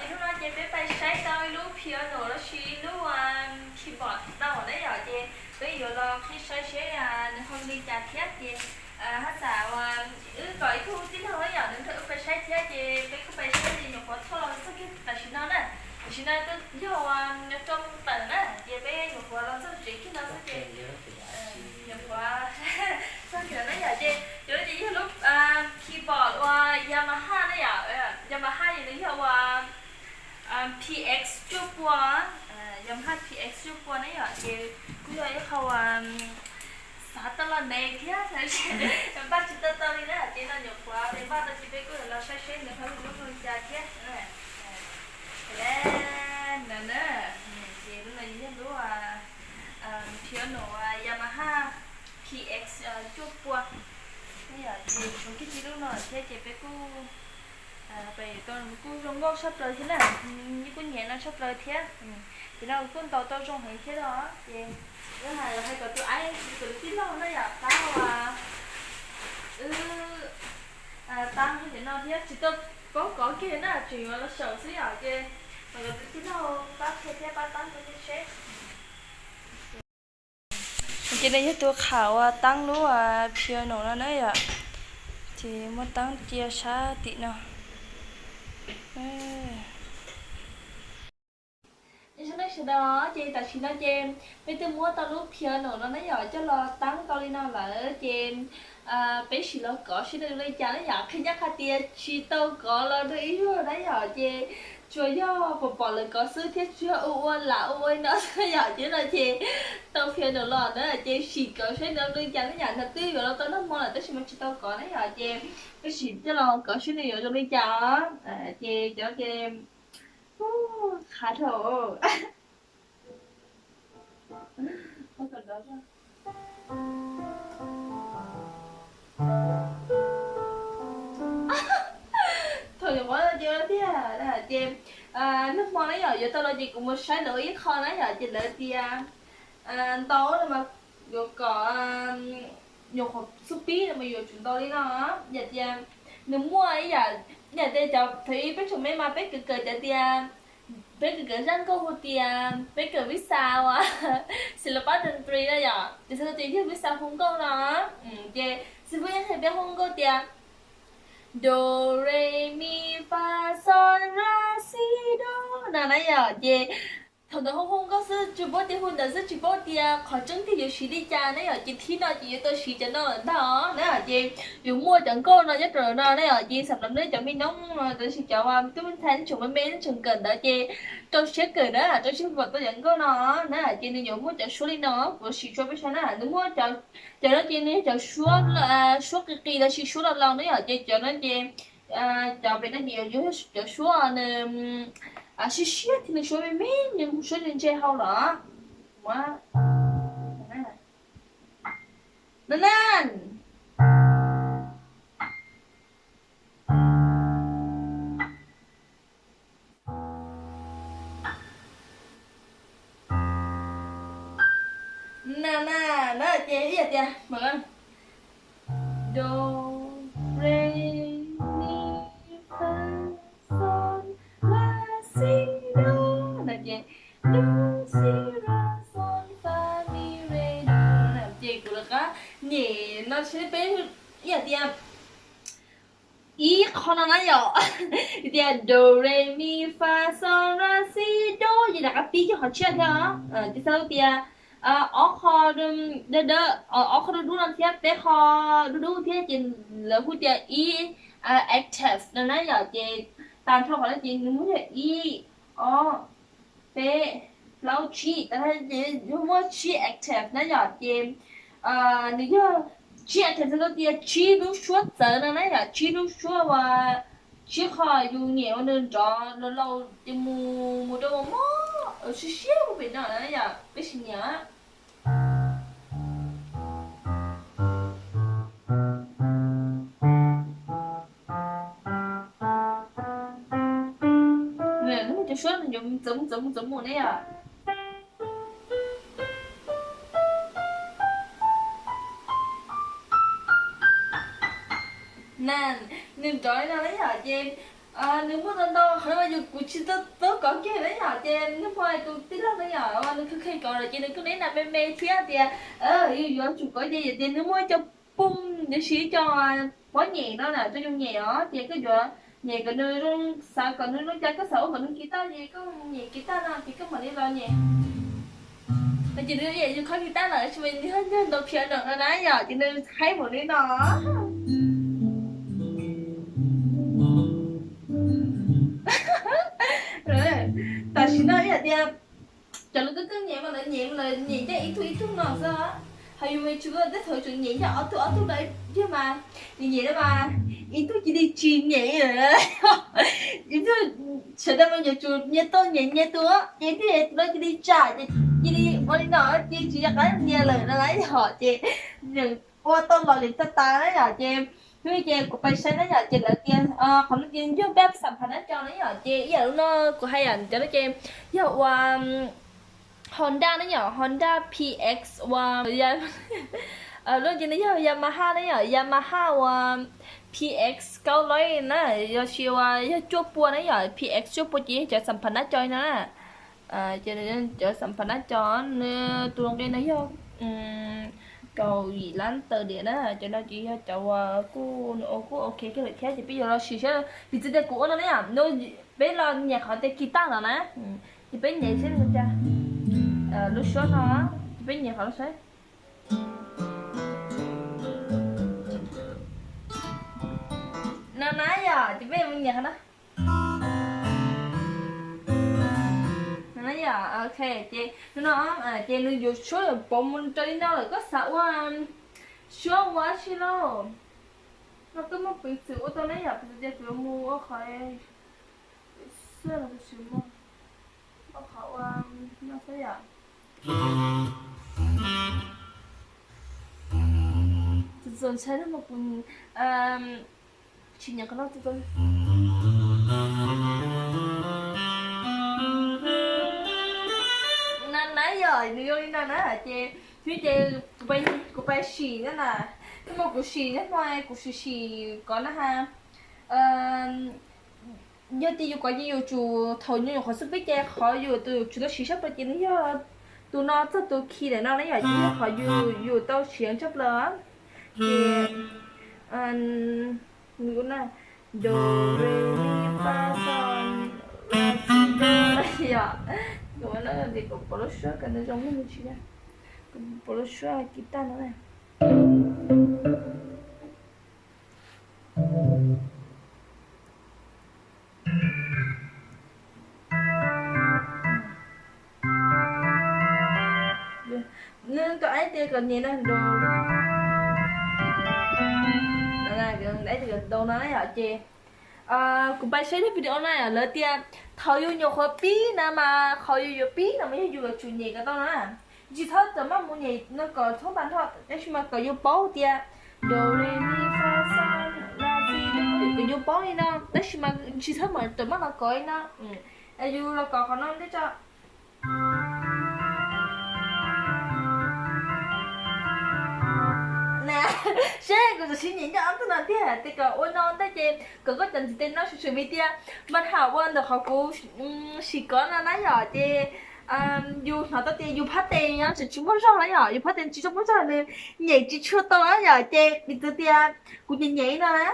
Ces hnub no ces peb pais saib tau ib lub piano los sis ib lub keyboard tau na yom, ces peb yuav los qhib saib seb nws ho li cas thiab ces haj txam uas wb kom ib tug tij laug na yom, nws nrog wb pais saib thiab ces peb kuj pais saib ces nyuam qhuav txog los txog kiag tam sim no na. Tam sim no twb yog uas rau moos tawm na ces peb nyuam qhuav los txog tsev kiag no xwb ces nyuam qhuav txog kiag na yom, ces cov no ces yog lub keyboard uas Yamaha na yom, Yamaha ces nws yog uas P X cuaj pua, Yamaha P X cuaj pua na yom, ces kuj yog ib qho uas xav tau los ntev thiab npaj tsis tau tau li na, ces no nyuam qhuav npaj tau ces peb kuj los saib seb nws ho li lub zoo li cas thiab. Ces lub no yog lub piano Yamaha P X cuaj pua, ces tshuav kiag tib lub no thiab ces peb kuj pais tau kuj zoo nkauj tshaj plaws thiab na, kuj nyiam no tshaj plaws thiab. Ces no kuj ntaus tau zoo heev thiab os, ces hais kom tus aib, tus tij laug na yom, pab uas wb tab cov no thiab tsis tau paub kov kiag na, tseem yuav los xyaum xwb yom, ces kom tus tij laug pab qhia thiab pab tab rau seb. Ces no yog tus qham uas tab lub piano no na yom, ces muaj tab cia sab tim no. Sawv daws, ces tam sim no ces peb twb muab tau lub piano no na yom coj los tab tau li no lawm ces peb sim los kov seb nws li cas na yom. Qhia ncaj qha tias tsis tau kov los rau ib zaug na yom, ces tsuas yog pom pom lawv kov xwb thiab tsuas yog ua ua lam ua ua li no xwb yom. Ces no ces tau piano los na ces sim kov seb nws li cas na yom. Nws twb yuav los tau nag hmo lawm tab sis mas tsis tau kov na yom, ces peb sim coj los kov seb nws yuav zoo li cas os. Ces cov ces qhav dhau. Thaum nyuam qhuav ces tiag ces nag hmo na yom yuav tau los ces kuv mus saib lawv ib qho na yom, ces lawv tias ntau no mas yuav kom nyuam qhuav xub pib no mas yuav tsum ntau li no. Yog tias nws muaj ib yam, yog tias cov thaum ub peb tseem me mas peb kawm kawm cov tias, peb kawm kawm zaj nkauj hu tias peb kawm vib xa uas xis los pab doo pris na yom, ces xav tias yog vib xa hu nkauj no. Ces xib fwb yeej qhia peb hu nkauj tias do re mi fa sol la si do no na yom, ces thaum ntawd hu hu nkauj xwb tsis paub tias hu ntawd xwb tsis paub tias qhov tseeb tiag yuav siv li cas na yom, ces thib no ces yuav tau siv cov no lawm ntag na. Ces yuav muaj cov nkauj no nyob rau no na yom, ces xam los nej cov me noob no tab sis cov tub ntxhais tseem me me tseem kawm ntawd ces rau siab kawm na, rau siab pom tau cov nkauj no na. Ces nws yuav muaj cov suab li no, kuv sim tso peb saib na, nws muaj cov no ces nws yog cov suab, suab qis qis los sis suab laus laus na yom, ces cov no ces cov pem no ces yuav cov suab nws siab siab thiab nws suab me me, nws suab ntse ntse hau los. Na na na, ces ib yam tias do re mi fa sol la si do, no ces do si la sol fa mi re do. Ces kuv rov qab nyem no seb peb, ib yam tias ib qho no na yom, tias do re mi fa sol la si do, ces rov qab pib kiag qhov tshiab thiab os. Ces xav tias ob qho dawb dawb, ob qho dub dub no thiab peb qho dub dub thiab ces lawv hu tias ib octave no na yom, ces tag nrho qhov no ces nws muaj yog ib, ob, peb, plaub, tsib, tas no ces muaj tsib octave na yom, ces nws yog tsib octave xav tias tsib lub suab txawv no na yom, tsib lub suab uas tsib qho yus nyem ua nws nrov laus laus ces mus mus rau uas mob siab siab pem no na yom, peb sim nyem. Cov suab no yuav txawv mus txawv mus txawv mus ne yom. Na, nws nrov li no na yom, ces nws muaj ntau ntau qhov no mas yus Kuv tsis tau kov kiag na yom, ces nws muaj tus tij laug na yom, nws kheev kheev kov lawm ces nws kuj neb nas me me thiab tias yus yuav tsum kov ces yog tias nws muaj cov pum, nws siv cov pob nyem no na rau yus nyem os, ces koj yuav nyem kom nws zoo, xav kom nws zoo cas koj xav ua kom nws kiv tag ces koj nyem kiv tag no ces koj mam li los nyem. No ces nws yam yus khob kiv tag lawm tab sis mas nws nyuag ntaus phiano no na yom, ces nws haib npaum li no. Tam sim no ib yam tias cov lus koj koj nyem mas lawv nyem mas lawv nyem coj ib tug ib tug no xwb, ho yus mas tsis ua tej thaum tseem nyem coj ob tug ob tug lawm tiag mas, nws nyem na mas ib tug cia li tsis nyem, ib tug sawv daws mas yuav tsum nyias tau nyem nyias tus, ces ib tug no cia li tsam ces cia li ua li no ces tsis nco qab nyias lawm no na yom, ces nws ua tau los li tag tas na yom, ces hnub ces kuv pais saib na yom, ces lawv tias qhov no ces yog peb xam phav nab co na yom, ces ib yam li no kuv hais yom, cov no ces yog ua Honda na yom, Honda P X ua, lub ces no yog Yamaha na yom, Yamaha ua P X kaub loj na, los sis ua yog cuaj pua na yom, P X cuaj pua ces yog cov xam phav nab co no na. Ces cov xam phav nab co, nws tus nqi no yog kaum yim lab tawm diam na, cov no ces yog cov uas kuj nws ua kuj ok kiag lawm thiab, ces peb yuav los sim saib, piv txwv tias kuv ua no na yom, peb los nyem qhov tias kiv tag no na, ces peb nyem saib li cas, lub suab no, ces peb nyem qhov no saib. No na yom, ces peb mus nyem qhov no. No na yom, ok, ces no, ces nws yuav suab yuav pov mus raws li no lawm, koj xav ua suab ua dab tsi lauj? No twb muaj peev xwm ua tau na yom, piv txwv tias kuv yuav mus ua qhov xwb los kuv tsis muaj, ua qhov ua no xwb yom. Txaus ntshai na mas kuv tsis nyiam qhov no txaus. No na yom, nws zoo li no na, ces hnub ces kuv pais sim na na, hnub no kuv sim na, hnub no kuv sim sim kov na ha. Yog tias yus kov ces yus tsum thaum nyuam qhuav xub pib ces qhov yus tus yus tsum tau siv tshaj plaws ces nws yog tus no txog tus khi ntawm no na yom, ces yog qhov yus yus tau siv tshaj plaws. Ces nws ua na, do, re, mi, fa, sol, la, si, do yom. Kuv ua no ces kuv pov lub suab kom nws zoo li tsis, kuv pov lub suab kiv tag no na. Nws tau aib tias kom nyem na, do, aib tias kom do no na yom, ces kuv pais saib lub video na yom, lawv tias thaum yus nyuam qhuav pib na mas qhov yus yuav pib no mas yog yus yuav tsum nyem kom tau na. Tsis txhob tawm maj mus nyem no kom thoob tas nrho, tab sis mas kom yus paub tias do, re, mi, fa, sol, la, si, do, kom yus paub li no, tab sis mas tsis txhob mam tawm maj los kov li no. Yus los kov qhov no ntej tso. Na, seb kuv tam sim nyem nyob ob tug no tiag, ces kom ua no ntej ces kom koj cov ntxiv tes no sum sum vim tias mas ham ua ntawm qhov kuv sim kov no na yom, ces yus hnov tau tias yus phab tes no tseem tsis muaj zog na yom, yus phab tes tsis tau muaj zog nws nyem tsis tshua tau na yom, ces piv txwv tias kuv nyem nyem no na.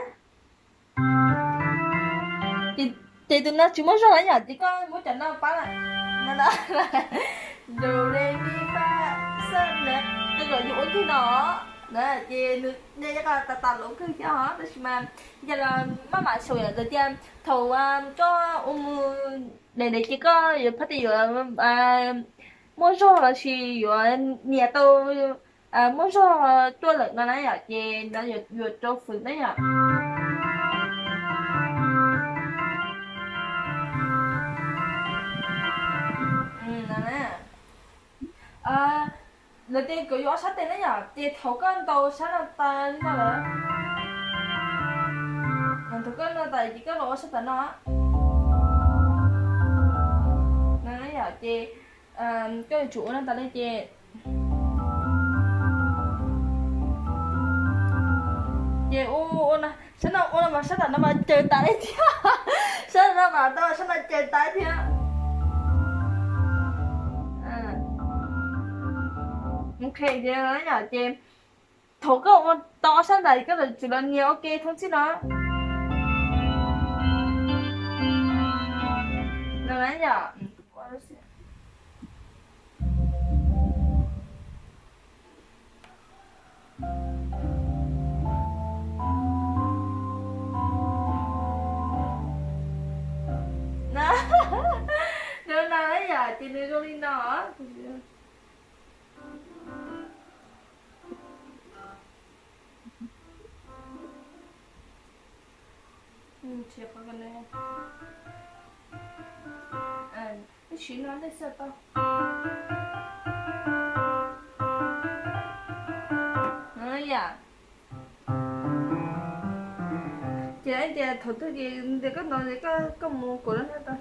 Ces tus no tsis muaj zog na yom, ces koj muab cov no pab na. Do, re, mi, fa, sol na, koj kom yus ua kiag no na, ces nws de tas tas los ua kiag thiab os, tab sis mas yog los maj mam xyaum yom, tias thaum koj ua mus daim daim ces koj yuav phab tes yuav muaj zog los sis yuav nias tau muaj zog tuaj lawm no na yom, ces no yuav rau fwm na yom. Lawv tias kom yuav ob sab tes na yom, ces thaum koj ntaus sab no tas li no lawm, thaum koj no tas ces koj los ua sab tas no. No na yom, ces koj yuav tsum ua no tas li ces ces ua ua no, sab no ua no mas sab tam no mas caws tas li thiab. Sab no mas tau, sab no Ces tais thiab. Ok, ces yom, ces thaum koj ua tau ob sab ntais koj tseem los nias ok thoob tsib no. No na yom. No na yom, ces nws zoo li no. Siv no nej xav tau. Yom. Ces tias thaum twg ces koj ntov koj mus kuv lawm tau.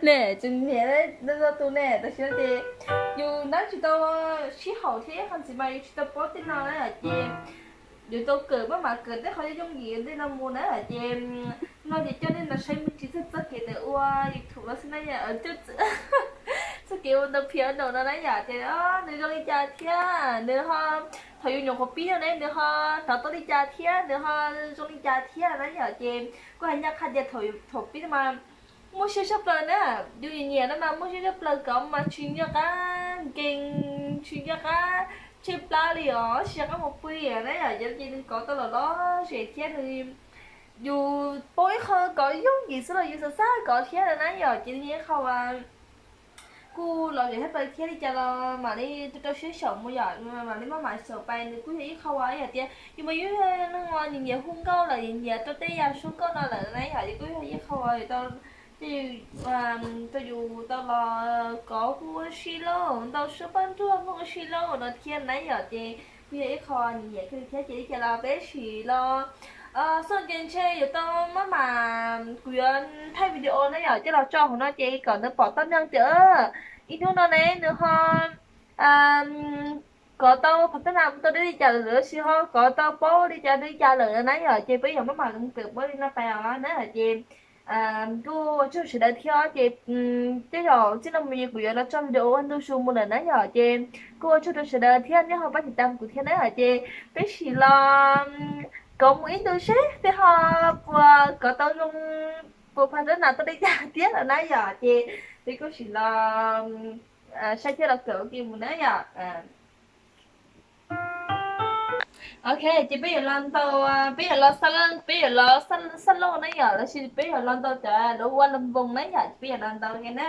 Ne, tseem niam tus ne, tam sim no ces yus nab tsis tau sib haum thiab ib qho ntxiv mas yus tsis tau paub tej no na yom, ces yus tau kawm maj mam kawm tej qhov yooj yim ntej no mus na yom, ces no ces coj nej los saib me ntsis txog txoj kev ntawm ua YouTube no xwb na yom, txoj kev ua ntau phiab no no na yom, ces nws zoo li cas thiab nws ho, thaum yus nyuam qhuav pib no ne nws ho hnov tau li cas thiab nws ho zoo li cas thiab na yom, ces kuj hais ncaj qha tias thaum pib mas muaj siab tshaj plaws na, yus nyiam nyiam no mas muaj siab tshaj plaws, kov mas tsis nco qab nkees, tsis nco qab tshaib plab li os, tsis nco qab mus pw li na yom, ces nws kov tau los lom zem thiab nws, yus paub ib qho kov yooj yim xwb los yus xav xav kov thiab na yom, ces nws yog ib qho kuj lom zem tshaj plaws thiab, li cas los mam li rau siab xyaum mus yom, mam li maj mam xyaum pais, nws kuj yog ib qho uas yog tias yus mas yus yog neeg uas nyiam hu nkauj lawm, nyiam rau tej yam suab nkauj no lawm na yom, ces kuj yog ib qho uas tau, rau yus tau los kov hu ua si lauj, ntau suab paj nruag hu ua si lauj no thiab na yom, ces kuj yog ib qho nyiam nyiam kawg li thiab, ces li cas los peb sim los xoj ces ntshe yuav tau maj mam, kuv yuav thaij video na yom, coj los tso hauv no ces kom nws pom tau neeg tias ib hnub no ne nws ho kov tau phab tab nas mus tau deb li cas lawm, lossis ho kov tau paub li cas li cas lawm na yom, ces peb yuav maj mam mus kawm paub li no pais os na, ces kuj ua tsaug sawv daws thiab ces tej zaum txij no mus kuv yuav los tso video ua ntu zus mus lawm na yom, ces kuj ua tsaug rau sawv daws thiab nej ho pab tiv tam kuv thiab na yom, ces peb sim los kov mus ib ntu seb peb ho puas kov tau zoo, puas phab tab nas tau li cas thiab lawm na yom, ces peb kuj sim los saib thiab los kawm ua ke mus na yom. Ok, ces peb yuav los ntaus, peb yuav los, peb yuav los xab lauj na yom, lossis peb yuav los ntaus cov lub ua lab npoos na yom, ces peb yuav los ntaus ke na.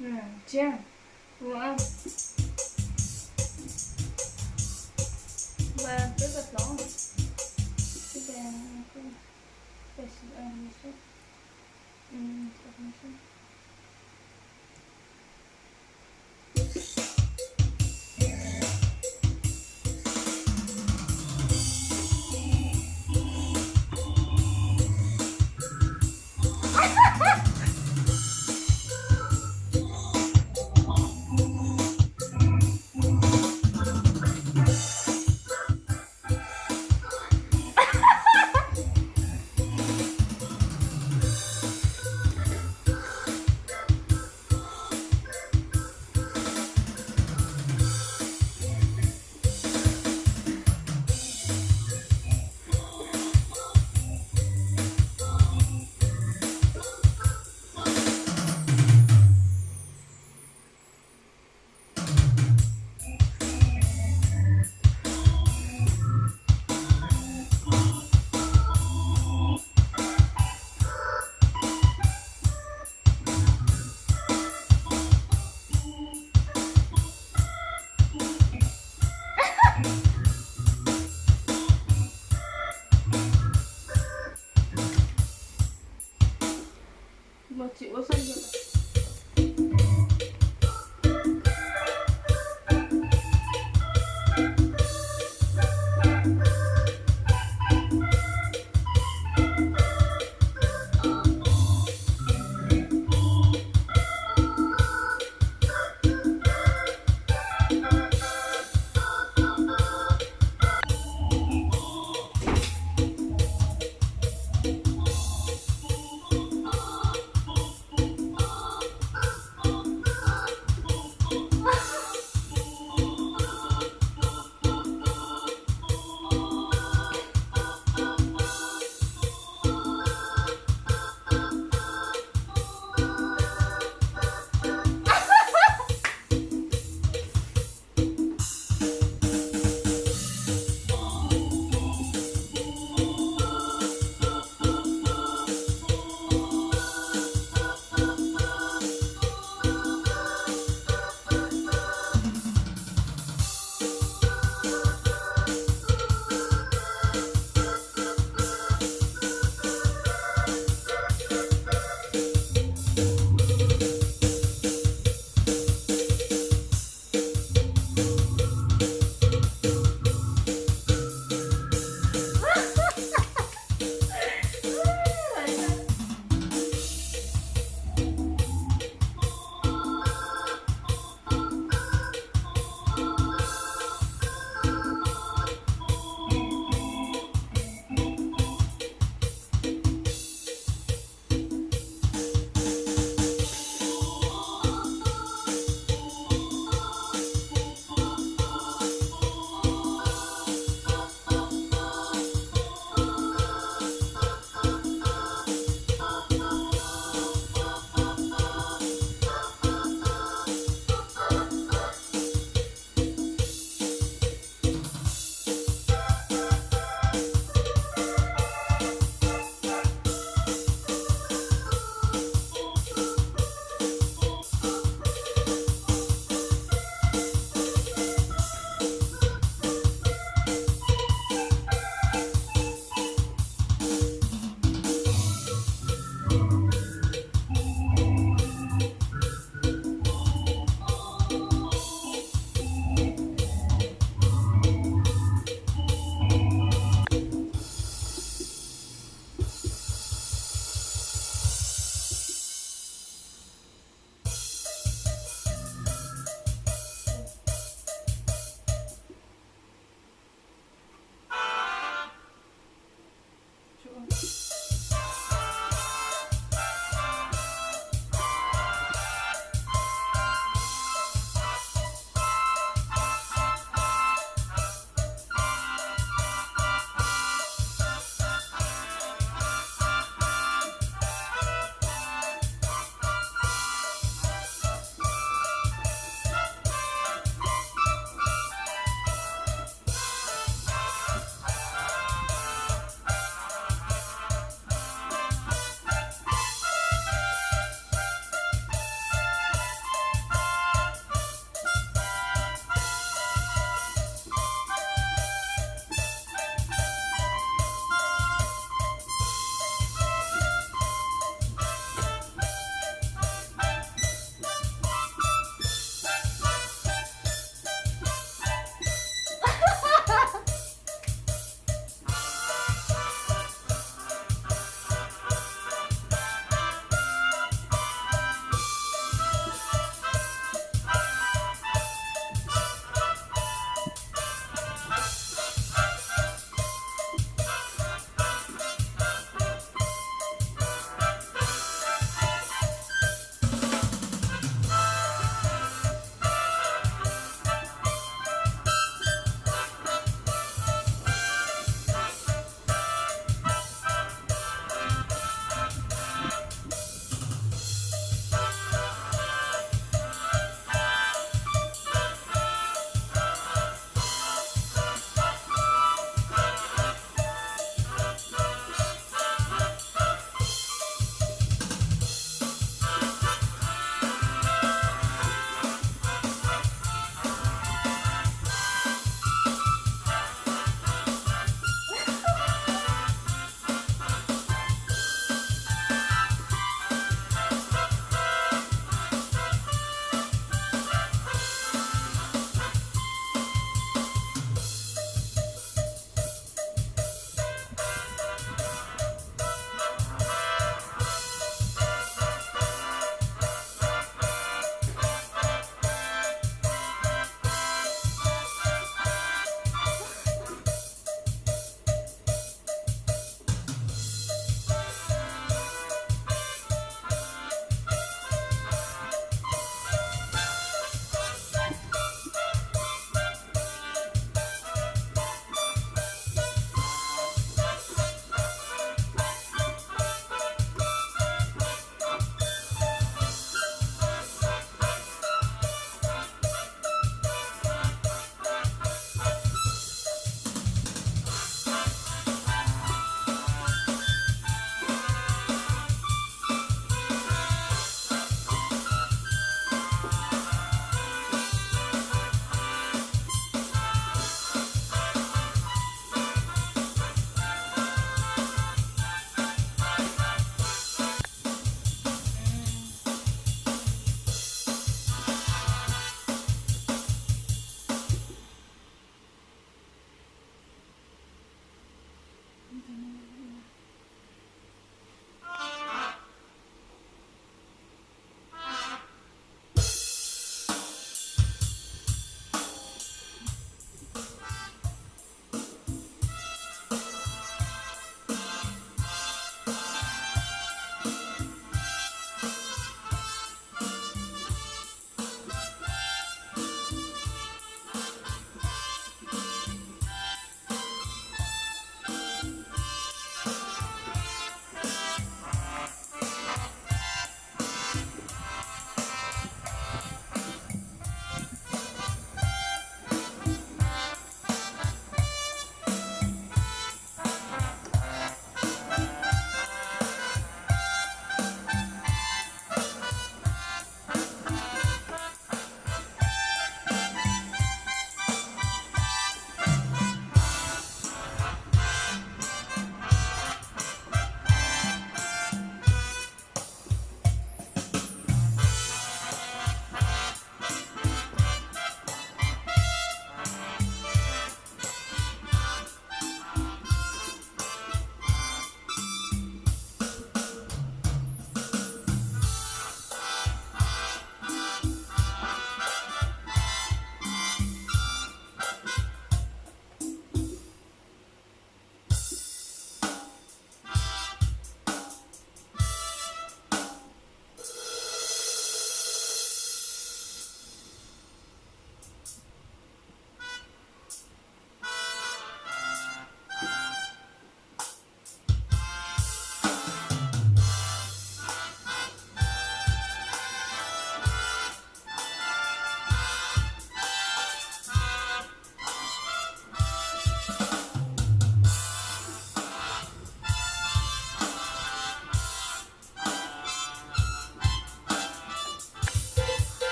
Tsiab, ua, ba peb ba hlov, peb ba, peb ba,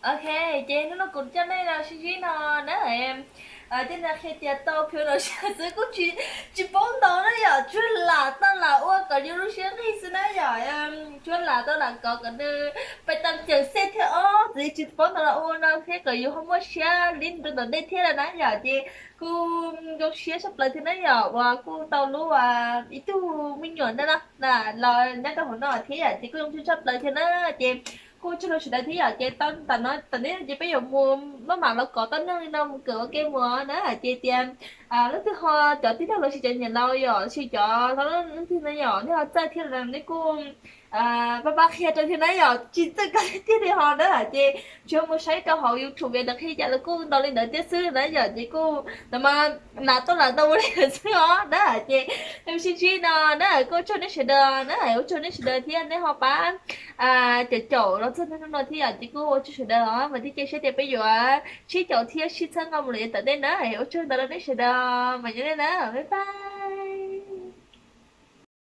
Ok, ces hnub no kuv coj nej los sib ntsib no na. Tej no qhia tias tau piano xwb kuj tsis paub ntau na yom, tsuas lam tau lam ua kom yus lub siab nqig xwb na yom. Tsuas lam tau lam kov kom nws pais tau ceem xej thiab ob txwv tsis paub ntau los ua no thiab kom yus ho muaj siab li rau tom ntej thiab na yom. Ces kuj zoo siab tshaj plaws thiab na yom, uas kuj tau lub ib tug me nyuam ntawm no los nyob rau hauv no thiab yom, ces kuj zoo siab tshaj plaws thiab na. Ces kuj ua tsaug rau sawv daws thiab yom, ces tau tam no tam ntej ces peb yuav mus maj mam los kov tau neeg li no mus kawm ua ke mus na. Ces tias leej twg ho cov tij laug los sis cov niam laus yom, los sis cov hlob leej twg no yom, nej ho txawj thiab los nej kuj pab pab qhia rau thiab na yom, tsis txawj kov tiag tiag li ho na. Ces tsis ho mus saib rau hauv YouTube lawv qhia cas los kuj ntaus li ntawd thiab xwb na yom. Ces kuj ntawd mas lam tau lam tau ua li ntawd xwb os na. Ces sib ntsib no na, kuj ua tsaug nej sawv daws na, ua tsaug nej sawv daws thiab nej ho pab caum caum los txog hnub no thiab yom, ces kuj ua tsaug sawv daws os, mas thiaj cia siab tias peb yuav sib caum thiab sib txhawb nqa mus lawm yav tom ntej na. Ua tsaug ntau rau nej sawv daws, mas nyob nej na, bye bye.